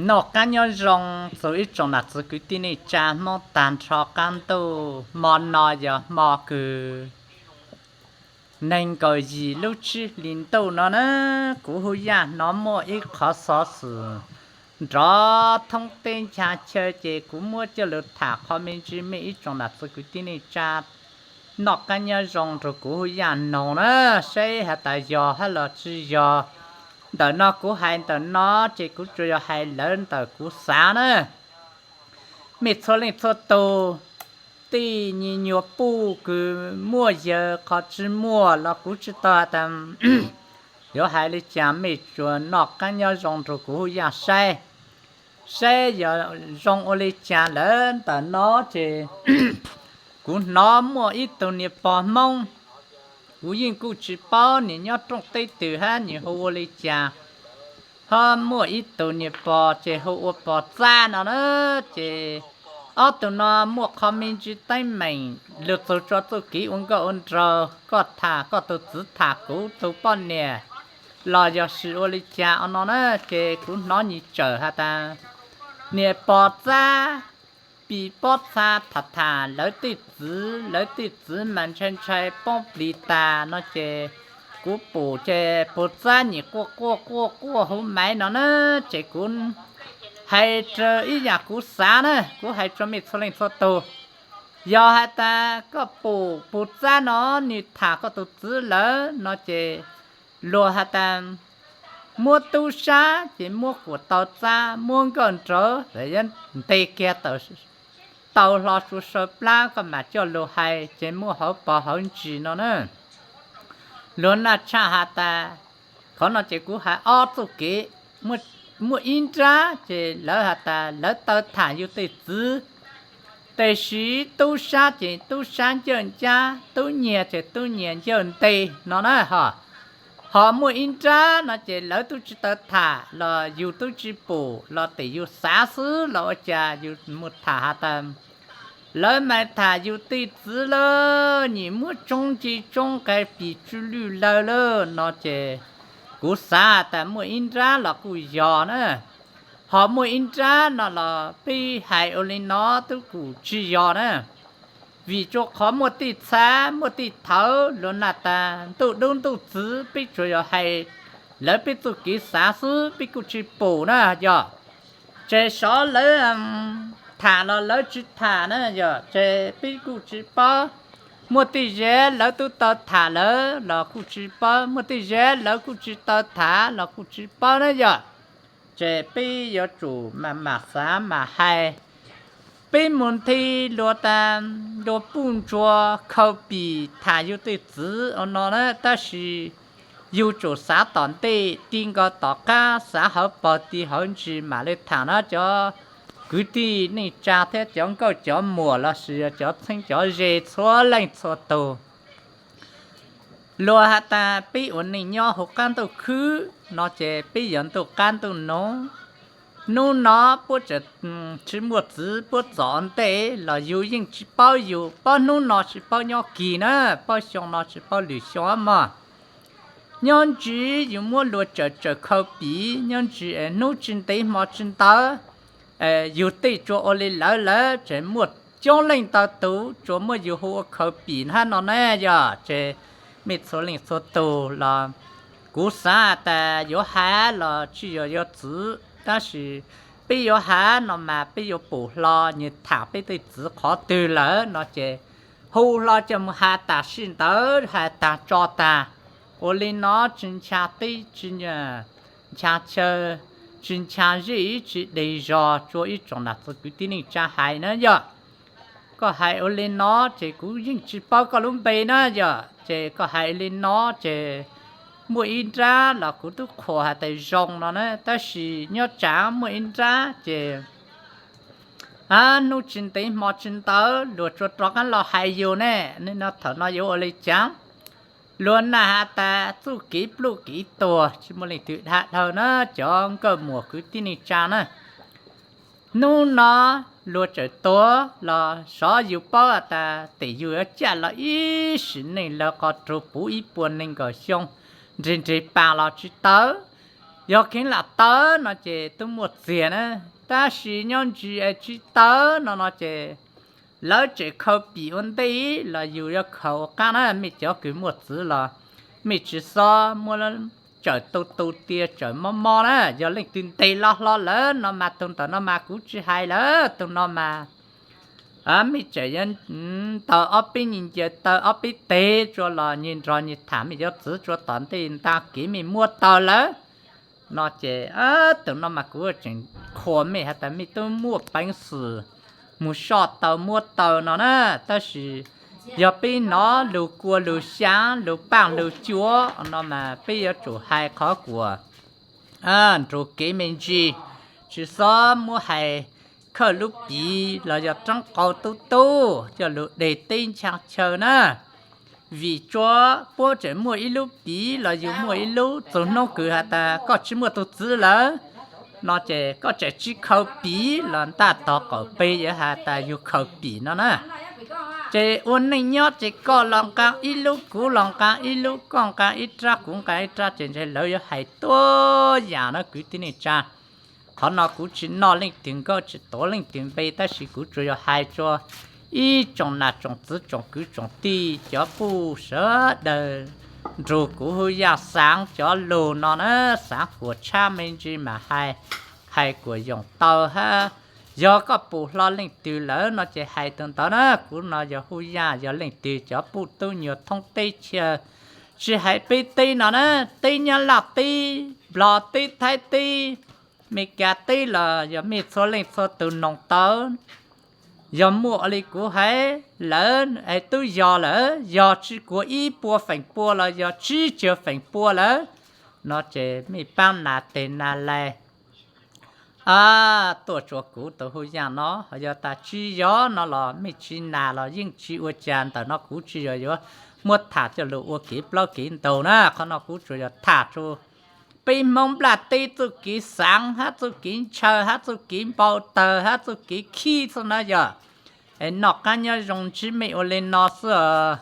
Noj qab nyob zoo txug ib tsoom nam txiv kwv tij neej tsa Hmoob tag nrho qab ntuj. Hmo no yog hmo kws neeg nkaum yim lub tsib hlis ntuj no na, kuv Hu Yaj hnov muaj ib qhov xov xwm nrov thoob teb ncha chaw ces kuv muab coj lug tham qhov me ntsis mej ib tsoom nam txiv kwv tij neej tsa noj qab nyob zoo rua kuv Hu Yaj noog na, saib has tas yog hab los tsi yog. Ntawm no kuv hais ntawm no ces kuv tsuas yog hais lawv ntawm kuv xav na. Mej txhua leej txhua tug, tej nyuag nyuag puj kws muaj yawg qhov tsi muaj los kuv tsi tau has tas yuav hais li cas, mej tsuas noj qab nyob zoo rua kuv Hu Yaj saib, saib yog zoo ua li cas lawm. Ntawm no ces kuv hnov muaj ib tug niag pog Hmoob, kuv yeej kuj tsi paub nws nyob rooj teb twg hab nws hu ua li cas, ho muaj ib tug niag pog ces hu ua Pog Txab no na. Ces ob tug no muaj qhov me ntsis teeb meem lug txug tso txuj kev ua nkauj ua nraug, koj tham koj tug txiv tham kuv tug poj niam los yog sis ua li cas ua no na. Ces kuv hnov nws tsawm has tas niag Pog Txab, Pis Pob Txha tham tham lawv tej txiv, lawv tej txiv mas ntshai ntshai poob plig tas no ces kuv pum ces Pog Txab nyiam quaj quaj quaj quaj huv maiv no na. Ces kuv hais rua ib yam kuv xav na, kuv hais rua mej txhua leej txhua tug, yog has tas koj pum Pog Txab no nws tham koj tug txiv lawm no ces luag has tas muab tub sab ces muab kuam tau txab, muab nkauj nraug nteg kiag tau hlo sua saw plab koj mam coj lug hais ces muaj hauv pog hauv ntsis no na. Luag naj tshaj has tas, qhov no ces kuv hais ob txuj kev, muaj ib nrab ces lawv has tas lawv tau tham yug tej txiv, tab sis tub sab ces tub sab ncaj ncab, tub nyiag ces tub nyiag ncaj nteg no na ho. Ho muaj ib nrab no ces lawv tub tsi tau tham los yug tub tsi pum los tes yug xav xwb los ua cas yug mus tham has tas lawv mas tham yug tej txiv lawm nyim muab tsoob nce tsoob nqe pis tsw lwj lawg lawm no ces kuv xav tas muaj ib nrab los kuj yog na. Ho muaj ib nrab no los peb hais ua li no tub kuj tsi yog na. Vim tsua qhov muaj tej txhab muaj tej thawv luag naj tas ntuj dub ntuj txwv peb tsuas yog hais lawv peb txuj kev xav xwb peb kuj tsi pum na yog. Ces sov lawv tham los lawv tsi tham na yog, ces peb kuj tsi paub. Muaj tej zaum lawv tub tau tham lawm los kuj tsi paub, muaj tej zaum lawv kuj tsi tau tham los kuj tsi paub na yog. Ces peb yuav tsum mam mam xav mam hais. Peb mus nthi luag tas luag puj ntsuag khau pim tham yug tej txiv ua no na, tab sis yug tsum xav tom ntej ti nkaus tom qab, xav hauv pog ti hauv ntsis mam li tham na cov kwv tij neej tsa thiab cov nkauj cov muam los sis yog cov txheeb cov ze txhua leej txhua tug. Luag has tas peb ua neej nyob hauv qab ntuj khwb no ces peb yog ntuj qab ntuj noog. Hnub no puab tseem tsi muaj txiv, puab txom ntej los yug yeej tsi paub, yug paub hnub no tsi paub nyob kis na, paub xyoo no tsi paub lwm xyoo mog. Nyob ntsis yug muab luag tsawm tsawm khau pim, nyob ntsis hnub tsi ntev hmo tsi ntawd yug tej tsuas ua li lawv lawm, ces muaj coob leej ntau tus tsuas muab yug hu ua khau pim hab no ne yog. Ces mej txhua leej txhua tug los kuv xav tas yuav hais los tsi yog yuav txwv, tab sis peb yuav hais no mas peb yuav pum hlo nyias tham peb tej txiv qhov twg lawm no ces hu hlo coj mus hais tam sim ntawd, hais tag tso tag. Ua li no tsi ncha teb tsi ncha chaw, tsi ncha zij tsi deg zog, tsua ib tsoom nam txiv kwv tij neej tsa hais na yog. Koj hais ua li no ces kuv yeej tsi paub koj lub npe na yog, ces koj hais li no ces muaj ib nrab los kuv tub qhuas hais tas zoo no na, tab sis nyob tsam muaj ib nrab ces hnub tsi ntev hmo tsi ntawd luag tsuas rov qab los hais yus ne, no thaum no yuav ua li cas? Luag naj has tas txuj kev pluj kev tuag tsi muaj leej twg dhau dhau na cov nkauj muam kwv tij neej tsa na. Hnub no luag txawm tuag los xyov yus paub has tas tes yus yuav caj los ib sim neej lawv qhov rau puv ib puas nees nkaum xyoo nreg nreg pas los tsi tau. Yog kheev lam tawv no ces twb muaj txiag na, tab sis nyob ntsis es tsis tawv no no ces lawv tseem khaws pim ua ntej los yus yuav khaws ua qaab na. Mej cov kws muaj txiv los mej tsis xob muab tsawm tu tu tiag, tsawm mob mob na. Yog leej twg ntes los hlo lawm no mas tug ntawm no mas kuv tsis hais lawm, tug no mas mej tseem yuav ntaus ob peb nyuag ncaws taw, ob peb teg tsua los nyias nrog nyias tham mej cov txiv tsua tom ntej, ntaag kev mej muab tau lawm no ces tug no mas kuv tseem qhuas mej has tas mej tub muaj peev xwm mus soj taw muab taw no na. Tab sis yog peb hnov lug kua lug xyaa, lug paaj lug cua no mas peb yuav tsum hais qhov kuas nrug kev me ntsis, tsis xob muab hais khawj lub piv los yog roob qau tub tub coj lug deg teb nchaag chaw na. Vim tsua puab tseem muaj ib lub piv los yus muaj ib lub, txug nub kws has tas koj tsis muaj tug txiv lawm no ces koj tseem tsis khaws piv los ntaj tog qaum peg yuav has tas yug khaws piv no na. Ces ua neej nyob ces koj los nqaa ib lub, kuv los nqaa ib lub, koj nqaa ib rab, kuv nqaa ib rab, ces ntshe lawv yuav hais tuab yaam na kwv tij neej tsaa. Qhov no kuv tsis noj leej twg nkauj, tsis tuav leej twg npe, tab sis kuv tsuas yog hais tsua ib tsoom nam tsoom txiv tsoom kwv tsoom tij cov puj sawv daws nrug kuv hu yaam xaav cov lug no na, xaav kuas tshab me ntsis mas hais, hais kuas yoom tau hab. Yog koj pum hlo leej twg lawm no ces hais tau ntawd na. Kuv no yog hu yaam yog leej twg cov puj tub nyuas thoob teb chaws, tsis hais peb teb no na, teb Nyab Laj teb, Nplog teb, Thaib teb, Meskas teb los yog mej txhua leej txhua tug noog tau. Yog muaj ua li kuv hais lawm es tub yog lawm, yog tsis kuas ib puas feem pua los yog tsib caug feem pua lawm no ces mej paab nas teg nas lais tuaj tsua kuv tug hu yaam no. Yog tas tsis yog no los mej tsis nas los yeej tsis ua cas, ntawm no kuv tsis yog yuav muab tham coj lug ua kev plaub kev ntug na. Qhov no kuv tsuas yog tham tsua peb Hmoob nplaj teb txuj kev xaav hab txuj kev ntshaw hab txuj kev npau tawg hab txuj kev khib xwb na yog. Es noj qaab nyob zoo ntsib mej ua li no xwb os.